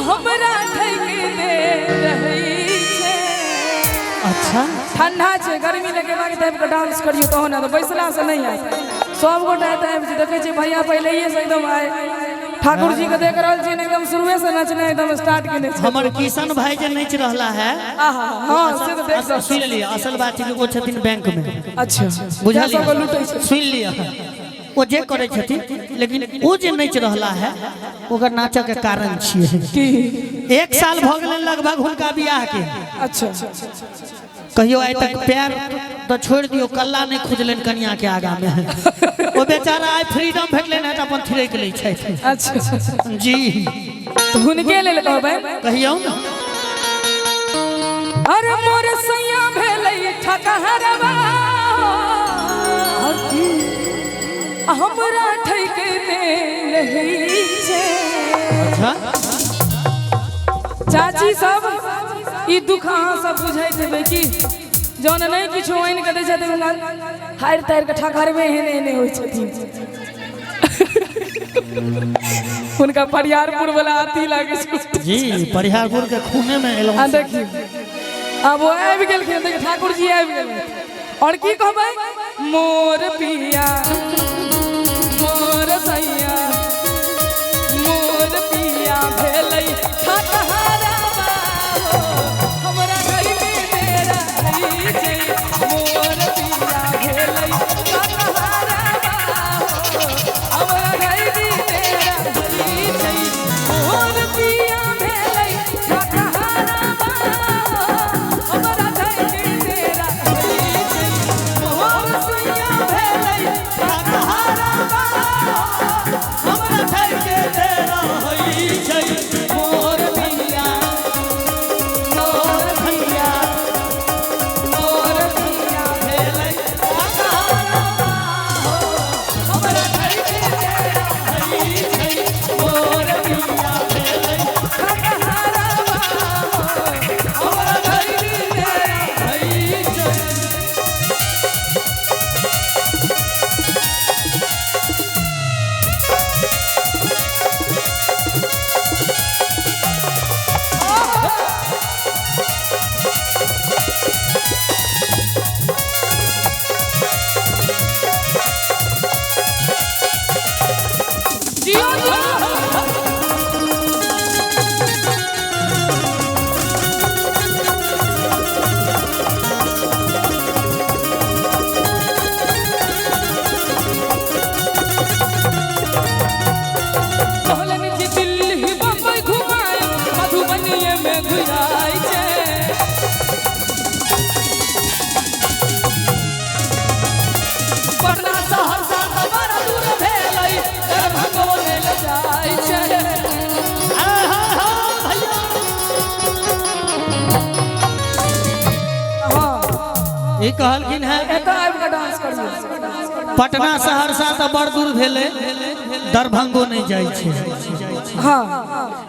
हमरा ठकने रहै छै। अच्छा ठंडा छै, गर्मी लगेबाक तऽ आबि कऽ डांस करियौ तहन आयत, बैसला से नहि आयत। सब गोटा एतऽ आबि छै, देखै छियै भैया पहिलैये से एकदम आइ ठाकुर जी के देख रहल छियनि, एकदम शुरुए से नचनाइ एकदम स्टार्ट केने छै। हमर किशन भाई जे नाचि रहला है, आहा, हाँ से तऽ देख रहल। सुनि लिअ, असल बात छै कि ओ छथिन बैंक में। अच्छा, बुझलियै? सबके लूटै छै। सुनि लिअ, ओ जे करै छथिन, लेकिन ओ जे नाचि रहला है ओकर नाचऽ के कारण छियै की? 1 साल भऽ गेलनि लगभग हुनका बियाह के। अच्छा, कहियो आइ तक पैर तऽ छोड़ि दियौ, कल्ला नहि खुजलनि कनिया के आगा में। ओ बेचारा आइ फ्रीडम भेटलनि है तऽ अपन थिरकि लै छथि। अच्छा जी, तऽ हुनके लेल कहबै। कहियौ ने। अरे मोर सैया भेलै ठकहरवा, हमरा ठकने नहीं छै। अच्छा चाची सब, ई दुख अहाँ सब बुझैत हेबै कि जौन नहि किछो आनि कऽ दै छथिन, हुनका हारि तारि कऽ ठकहरबे एहने एहने होइ छथिन। हुनका परियारपुर वाला अथी लागै छै। जी, परिहारपुर के खूने में एलहुँ। आ देखियौ, आब ओ आबि गेलखिन, देखियौ ठाकुर जी आबि गेलखिन। आओर की कहबै? मोर पिया मोर सैया, मोर पिया भेलै ठकहरवा हो, हमरा गरीबी मेरा रहै छै। मोर पिया भेलै ठकहरवा हो, हमरा गरीबी मेरा रहै छै। मोर पिया भेलै ठकहरवा हो, हमरा गरीबी मेरा रहै छै। मोर सैया भेलै ठकहरवा हो, हमरा ठके रहै छै। मोर पिया मोर पिया मोर पिया भेलै ठकहरवा हो, हमरा गरीबी मेरा रहै छै। मोर पिया भेलै ठकहरवा हो, हमरा गरीबी मेरा रहै छै। जियो जियो। कहलनि जे दिल्ली बम्बई घुमाय, मधुबनीये में घुराय छै। पटना सहरसा तऽ बड़ा दूर भेलै, दरभंगो ने लऽ जाइ छै। हाँ, ई कहलखिन है एतऽ आबि कऽ डांस करियौ। पटना सहरसा तऽ बड़ दूर भेलै, दरभंगो नहि जाइ छै। हाँ,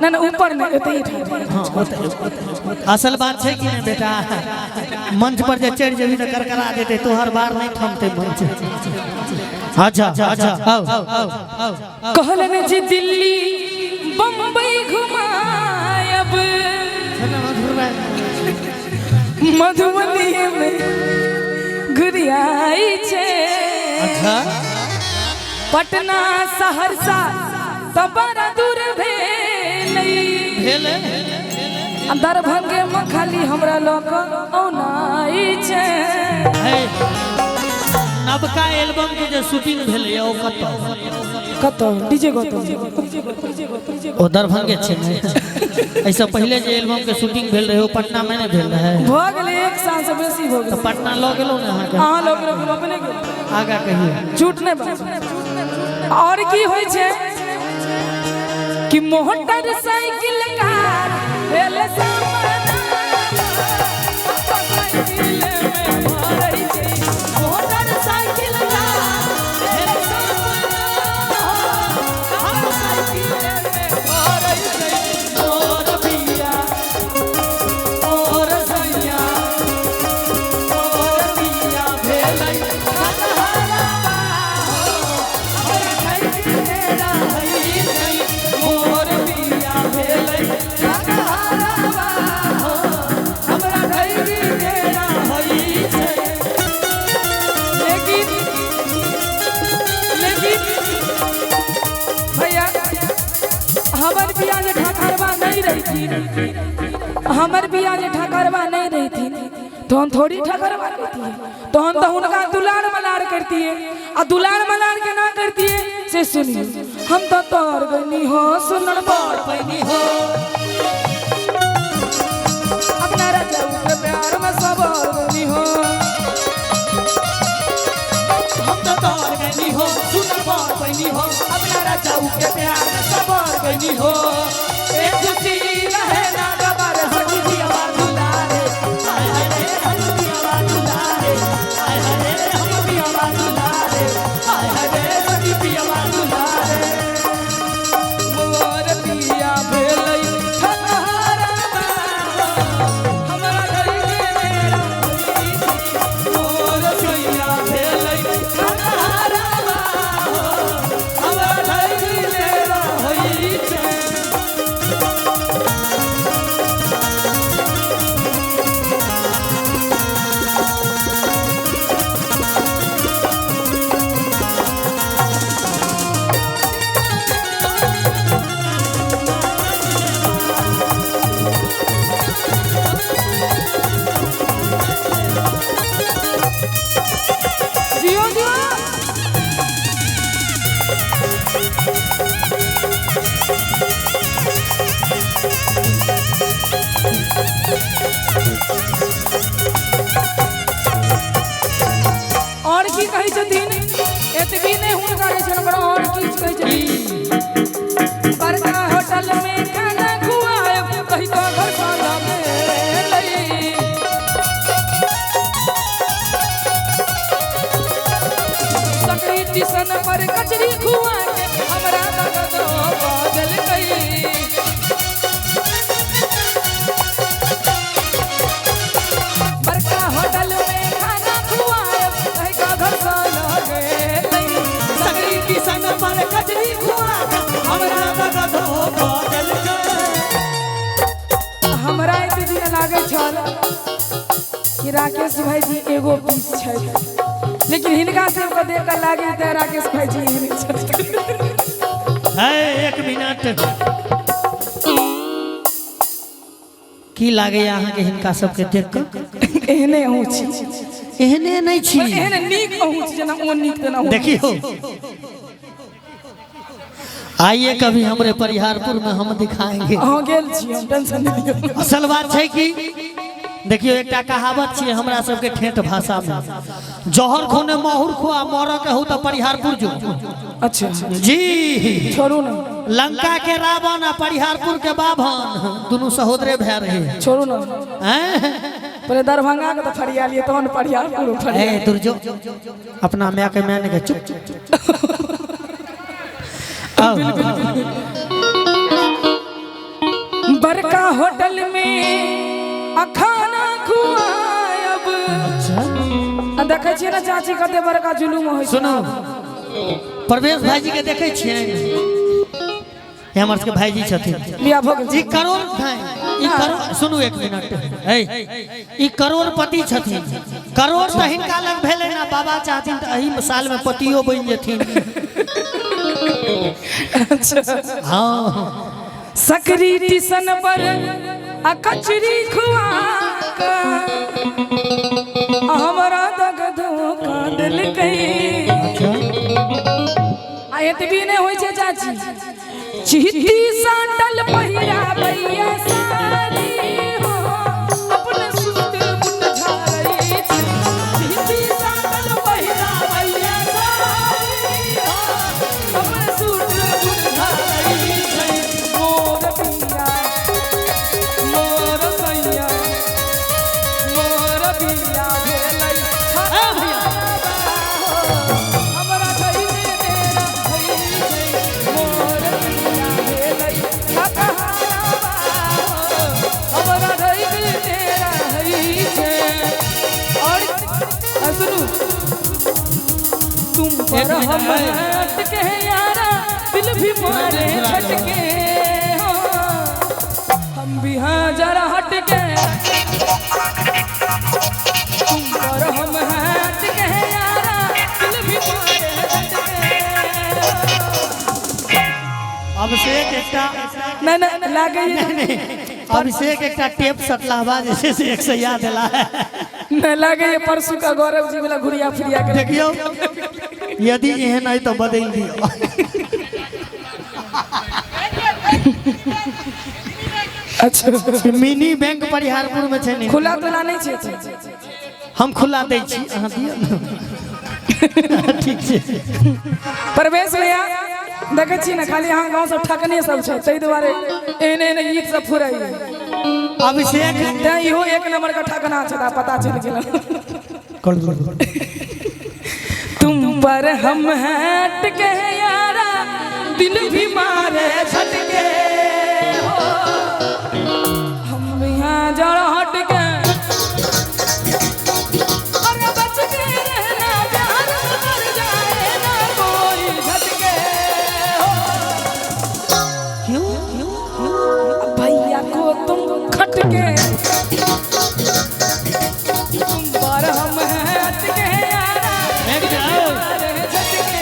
नहि नहि, ऊपर नहि, एतऽ ही ठाढ़। हाँ, असल बात छै कि नहि बेटा, मंच पर जे चढ़ि जेबही तऽ करकरा देतै, तोहर बार नहि थमतै मंच। अच्छा अच्छा, आउ आउ। कहलनि जे दिल्ली बम्बई घुमायब, मधुबनी में घुरियाई छै। अच्छा, पटना सहरसा तऽ बड़ा दूर भेलै, भेलै, आ दरभंगे में खाली हमरा लऽ कऽ औनाइ छै। है, नवका एल्बम के जे शूटिंग भेलैए ओ कतऽ? कतऽ? डीजे गौतम। ओ दरभंगे छै ने? एहिसँ पहिले जे एल्बम के शूटिंग भेल रहै ओ पटना मे नहि भेल रहै? भऽ गेलै, 1 साल से बेसी भऽ गेलै। पटना लऽ गेलहुँ ने अहाँके? अहाँ लऽ गेलहुँ कि अपने गेलहुँ? आगाँ कहियौ। झूठ नहि बाजू। और की होइ छै कि मोटर साइकिल कार भेल सामान, साइकिल में भरै छै। मोटर साइकिल कार भेल सामान, साइकिल में भरै छै। मोर पिया मोर सैया, मोर पिया भेलै ठकहरवा हो, हमरा ठकने रहै छै। मोर पिया भेलै रहिथिन, हमर बियाह जे ठकरवा नहीं रहिथिन तहन थोड़ी ठकरवा करतियै, तहन तऽ हुनका दुलार मलार करतियै, आ दुलार मलार केना करतियै से सुनियौ। हम तऽ तोर गनी हो सुनर बड़ पैनी हो, अपना रजऊ के प्यार में सबर गनी हो। हम तो तोर गनी हो सुनर बड़ पैनी हो, अपना रजऊ के प्यार में सबर गनी हो। ए खुशी रहे ना गबर सखी पियवा दुलारे, हाय हाय रे हम पियवा दुलारे, हाय हाय रे हम पियवा दुलारे, हाय हाय रे सखी पियवा दुलारे। मोर पिया भेलै ठकहरवा, हमरा दैके मेरा मोर पिया भेलै ठकहरवा, हमरा दैके मेरा होइ छै। जियो जियो। और की कहै छथिन, एतबी नहि हुनका रहै छनि, ओकरा और की कहै छथिन। बड़का होटल में खाना खुआएब कहि कऽ घर खाना भेलै। सकरी टिशन पर कचरी खुआ के हमरा दर्द बदलकै। बड़का होटल में खाना खुआएब कहि कऽ घर खाना भेलै। सकरी किसन पर कचरी खुआ के हमरा दर्द बदलकै। हमरा एते दिन लागै छल कि राकेश भाईजी एगो पीस छथि, लेकिन हिनका सबके देख कऽ लागै तऽ राकेश भाईजी एहने छथि। है एक मिनट, की लागैया अहाँके हिनका सबके देख कऽ? एहने अहूँ छी। एहने नहि छी, एहने नीक अहूँ छी, जेना ओ नीक तेना अहूँ। देखियो आइए कभी हमरे परिहारपुर में हम दिखाएंगे। अहाँ गेल छी, हम टेंशन नहि लियौ। असल बात छै कि देखियो एकटा कहावत छै हमरा सबके ठेठ भाषा में, जहर खोने माहुर खुआ मरऽ के हो तऽ परिहारपुर जो। अच्छा जी छोड़ू ना, लंका के रावण आ परिहारपुर के बाभन दुनू सहोदरे भए रहे। छोड़ू ना, हैं? पहिले दरभंगा के तऽ फरिया लियै तहन परिहारपुर फरिया। ए दुर्जो अपना माय के माय के चुप चुप चुप। आओ, बड़का होटल में आ खाना खुआएब। अच्छा आ देखै छियै ने चाची कते बड़का जुलूम होइ छै। सुनू प्रवेश भाईजी के देखै छियै, ई हमर सबके भाईजी छथिन। बियाह भऽ गेल ई करोड़ ई करोड़, सुनू एक मिनट, है ई करोड़पति छथिन। करोड़ तऽ हिनका लग भेलै ना, बाबा चाहथिन तऽ एही साल में पतियो बनि जेथिन। हाँ सकरी टिशन पर आ कचरी खुआ कऽ हमरा दग धोखा देलकै। आ एतबी नहि होइ छै चाची, चिट्ठी साटल पहिराबैया साड़ी हो, अपने सूट बुट झाड़ै छै। चिट्ठी साटल पहिराबैया साड़ी हो, अपने सूट बुट झाड़ै छै। मोर पिया मोर सैया मोर पिया भेलै हमरा धैर्य तेरा होइ छै। मोर पिया भेलै ठकहरवा हो, हमरा धैर्य तेरा होइ छै। और आ सुनू, तुम पर एक मिनट, हम अटके यारा दिल भी मारे झटके हो, हम भी हाँ जरा हटके। तुम पर हम हटके यारा दिल भी मारे झटके। अभिषेक एकटा नहीं नहीं लागैए। अभिषेक एकटा टेप सटलावा जे छै से एक से याद एला। नहि लागैए परसू का गौरव जी वाला घुरिया फिरिया के। देखियौ यदि एहन अइ तऽ बदलि दियौ। अच्छा मिनी बैंक परिहारपुर में छै ने। खुला तुला नहि छै। हम खुला दै छी, अहाँ दियौ ने। ठीक छै। परवेश भैया देखै छी ने खाली अहाँ गाँव सब ठकने सब छै, ताहि दुआरे एहन एहन गीत सब फुराइए। अभिषेक तें इहो एक नंबर के ठकना छै, तऽ पता चलि गेल। तुम पर हम हट के यारा दिल भी मारे झटके हो, हम भी हैं जड़ हट के, अरे बच के रहना प्यार मर जाए ना कोई झटके हो। क्यों? भैया को तुम खटके, तुम पर हम हट के यारा एक मिनट। मारे झटके।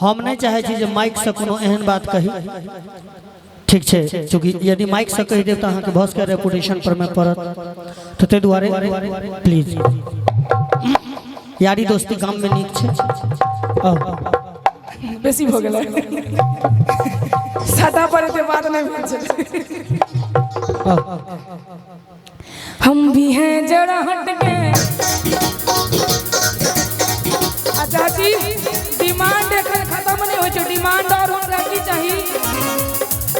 हम नहीं चाहे छी जे माइक से कोनो एहन बात कही, ठीक छै? चूँकि यदि माइक से कहि देब तऽ अहाँके भऽ सकैए रेपुटेशन पर में पड़त, तऽ ताहि दुआरे प्लीज यारी दोस्ती गाम में नीक छै। आउ। बेसी भऽ गेलै, सादा पर एते बात नहि भेल छै। आउ। हम भी हैं जरा हटके। आ चाची डिमांड एखन खत्म नहि होइ छै, डिमांड और हमरा की चाही?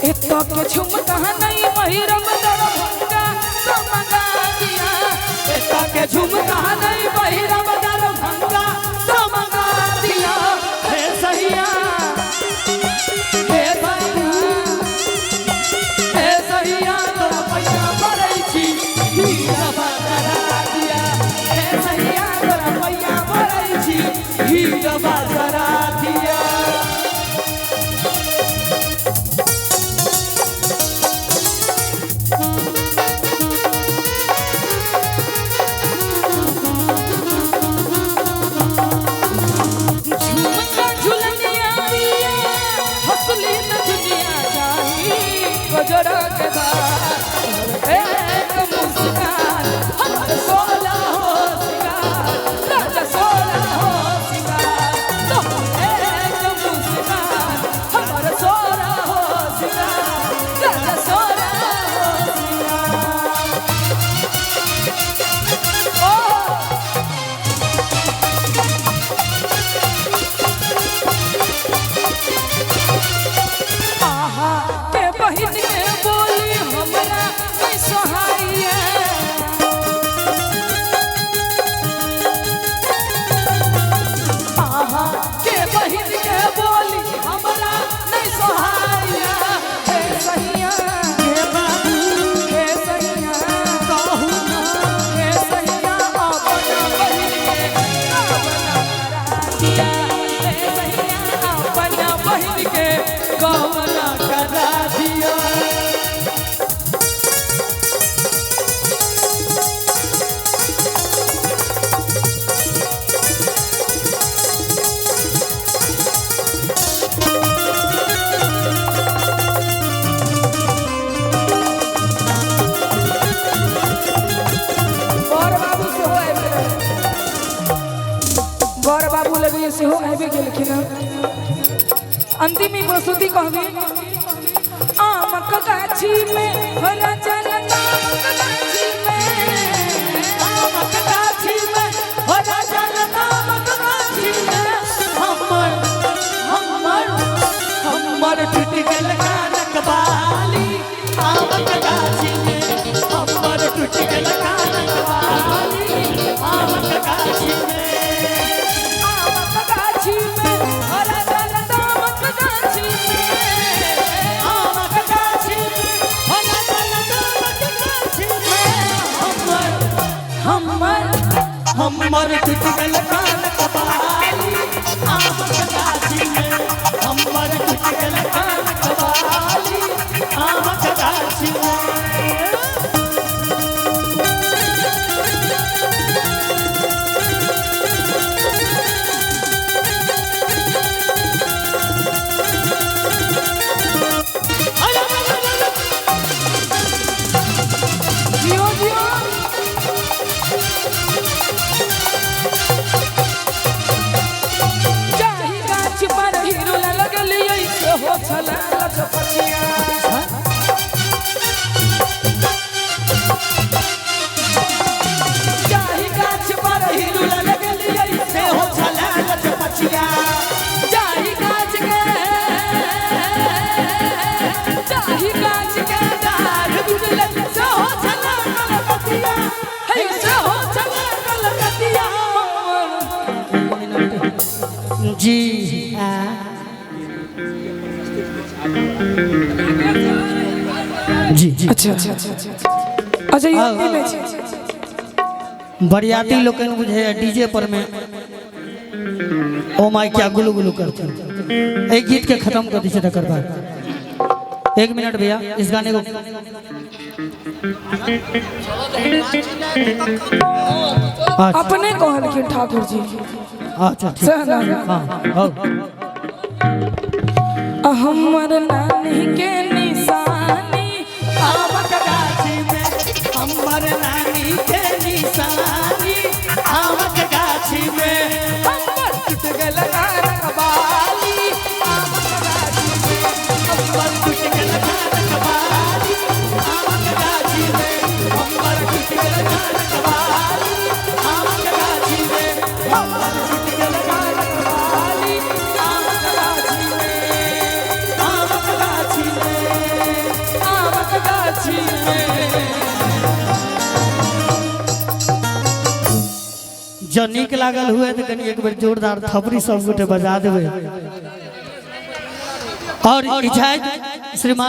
एतऽ के झुमका नहीं पहिरब दरभंगा तो मंगा दिया, एतऽ के झुमका नहीं पहिरब दरभंगा तो मंगा दिया। हे सहिया हे बाबू हे सहिया तोरा पैया पड़ै छी हीरा बाजरा दिया, हे सहिया तोरा पैया पड़ै छी हीरा बाजरा दिया। झुमका झुलनिया पिया हंसली न दुनिया चाही गजरा के धार, एक मुस्कान हमर सोला हो सिंगार, राजा सोला हो सिंगार, तो एक मुस्कान हमर सोला हो सिंगार, राजा सोला हो सिंगार। ओ आहा के बहिन के बोली हमरा नहीं सोहाइए, आहा के बहिन के बोली हमरा नहीं सोहाइए। हे सहिया हे बाबू हे सहिया कहू ना। हे सहिया अपना बहिन के गवना करा दिया, हे सहिया अपना बहिन के गवना करा दिया। बर बाबू सेहो आबि गेलै, बर बाबू लगैए सेहो आबि गेलखिन हँ। अंतिम ई प्रस्तुति कहबी। आमक गाछी में हो राजा आमक गाछी में, आमक गाछी में हो राजा आमक गाछी में, हमर हमर हमर टूटि गेल कानक बाली, आमक गाछी में हमर टूटि गेल कानक बाली, आमक गाछी में। आमक गाछी में हो राजा आमक गाछी में, आमक गाछी में हो राजा आमक गाछी में, हमर हमर हमर टूटि गेल कानक बाली, आमक गाछी में हमर टूटि गेल कानक बाली, आमक गाछी में। जी जी। अच्छा अच्छा अच्छा, ई अंतिम छै। बरियाती लोकनि बुझे डीजे पर में ओ my क्या गुलू गुलू करते हैं। एक गीत के खत्म कर दीजिए तकर बाद। एक मिनट भैया, इस गाने को अच्छा। अपने कहलखिन ठाकुर जी। अच्छा ठीक। सह ना? हाँ हाँ। हमर नानी के निशानी आमक गाछी में, हमर नानी के निशानी आमक गाछी में, हमर टूट गेल कानक बाली आमक गाछी में, हमर टूट गेल कानक बाली आमक गाछी में, हमर टूट गेल कानक बाली आमक गाछी में, हमर टूट गेल कानक बाली आमक गाछी में, आमक गाछी में। आमक गाछी में। जँ नीक लागल हुए तऽ कनि एक बेर जोरदार थपड़ी सब गोटे बजा देबै और इच्छा श्रीमान।